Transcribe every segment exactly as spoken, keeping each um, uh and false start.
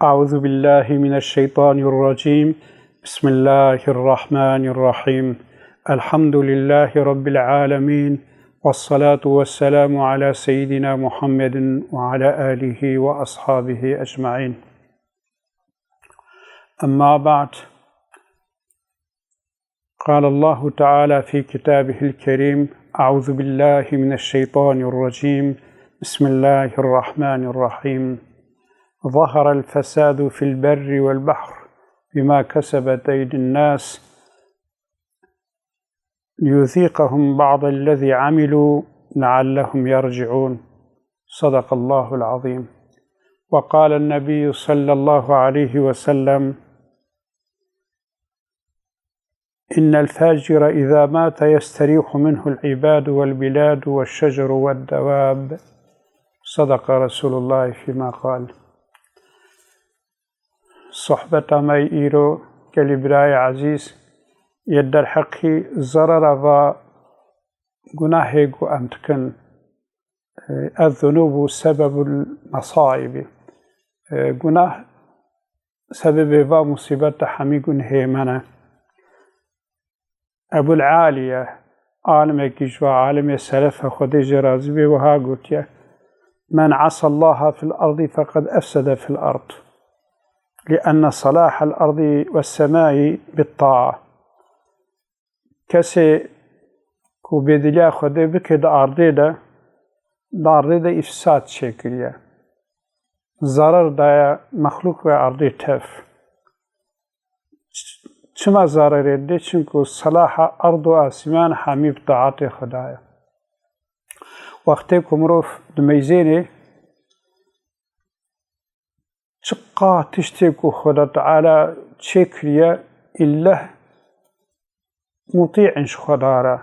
أعوذ بالله من الشيطان الرجيم. بسم الله الرحمن الرحيم. الحمد لله رب العالمين. والصلاة والسلام على سيدنا محمد وعلى آله وأصحابه أجمعين. أما بعد، قال الله تعالى في كتابه الكريم: أعوذ بالله من الشيطان الرجيم. بسم الله الرحمن الرحيم. ظهر الفساد في البر والبحر بما كسبت أيدي الناس ليذيقهم بعض الذي عملوا لعلهم يرجعون. صدق الله العظيم. وقال النبي صلى الله عليه وسلم: إن الفاجر إذا مات يستريح منه العباد والبلاد والشجر والدواب. صدق رسول الله فيما قال. Sohbeta me îro, gelî birayê ezîz, yê derheqî zerera va gunahê ku em dikin. Ez-zunubu sebebul mesaîbi. Gunah sebebê va musîbeta hemî gunhê me ne. Ebul Aliye, alimekî ji va alimê selefe, Xwedê jê razî bê, wiha gotiye: "Men asallaha fil ardî feqed efsede fil ard. Li enne salahal ardî ve semai bit taa." Kesê ku bêdiliya Xwedê bike di ardê de, di ardê de îfsad çêkiriye. Zarar daye mexlûq ve ardê tev. Ç-, çima zararê dê? Çimku salaha ard û asîman hemî bi taatê Xweda ye. Wextê ku mirov dimeyzênê, çiqa tiştê ku Xweda Teala çêkiriye, îlleh mutî'in ji Xweda re.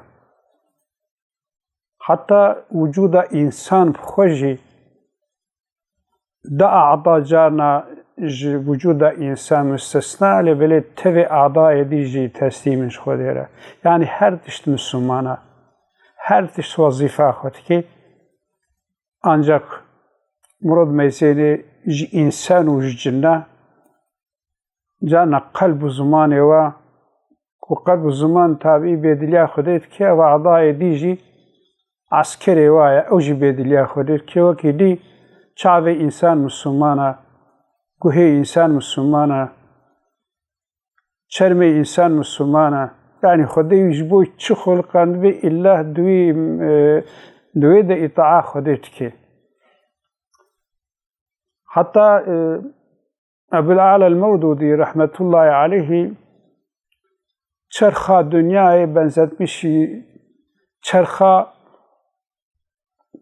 Heta wicûda însan bi xwe jî, da a'da carna ji wicûda însan mustesna, lê belê tevê a'dayê dî jî teslîm in ji Xwedê re. Yanî her tişt Mislimana, her tişt wezîfa xwe dike. Ancaq mirov meyzênê ji însan û ji cina, carna qelb û zimanê wa, ku qelb û ziman tabî bêdiliya Xwedê dike, ev a'dayê dî jî eskerê wa ye, ew jî bêdiliya Xwedê dike. Wekî dî çavê însan Mislimana, guhê însan Mislimana, çermê însan Misliman e. Yanî Xwedê wî ji bo çi xuliqandibe, îlla di wî, e, di wê de îtaa Xwedê dike. Heta, e, Ebul A'la el-Mewdûdî rehmetullahî aleyhî çerxa dinyayê benzetmişî çerxa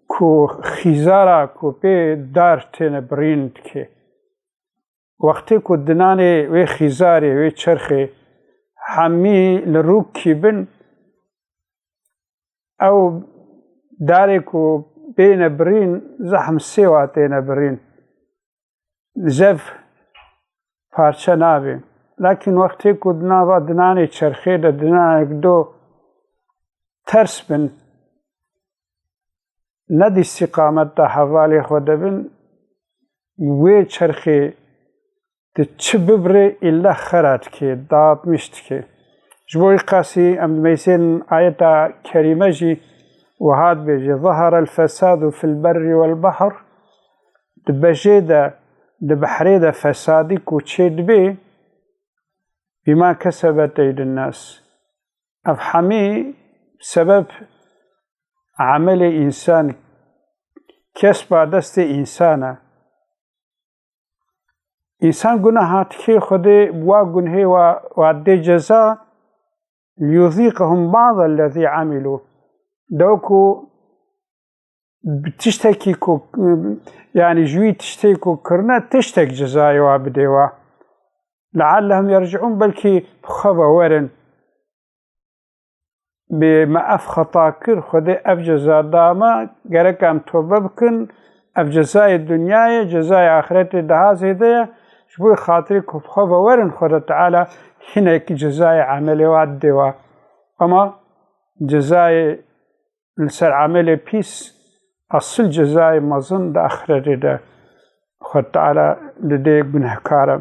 ku xîzara ku pê dar têne birîn dike. Wextê ku dinanê wê xîzarê, wê çerxê hemî li rûkî bin, ew darê ku bêne birîn, zehm sê wa têne birîn. Zev parçe nabê. Lakin wextê ku di nava dinanê çerxê de dinanek do ters bin, ne di îstîqamet de hevalê xwe de bin, wê çerxê di çi bibirê îlla xera dike, dağıtmış dike. Ji bo wî qasî em dimeyzên ayeta kerîme jî wiha dibêje: "Zahara el-fesadu fil berri wel bahr." Di bejê de, di behrê de fesadî ku çê dibê, "bîma kesebet eydin nas." Ev hemî sebeb emelê însan, kesba destê însan e. Însan guneha dikê, Xwedê wa gunhê wa, wa dê ceza, "liyuzîqehum ba'dellezî amilû." Dew ku bi tiştekî ku, yanî ji wî tiştê ku kirine, tiştek cezayê wa bidê wa. "Leallehum yerciûn", belkî bi xwe ve werin. Bê me ev xeta kir, Xwedê ev ceza da me, gerek em tobe bikin, ev cezayê dinyayê, cezayê axretê daha zêde ye, ji bo xatirê ku bi xwe ve werin, Xweda Teala hinek cezayê emelê wa didê wa. Ama cezayê li ser emelê pîs, esil cezayê mezin di axretê de. Xwe Teala li dê gunehkar e.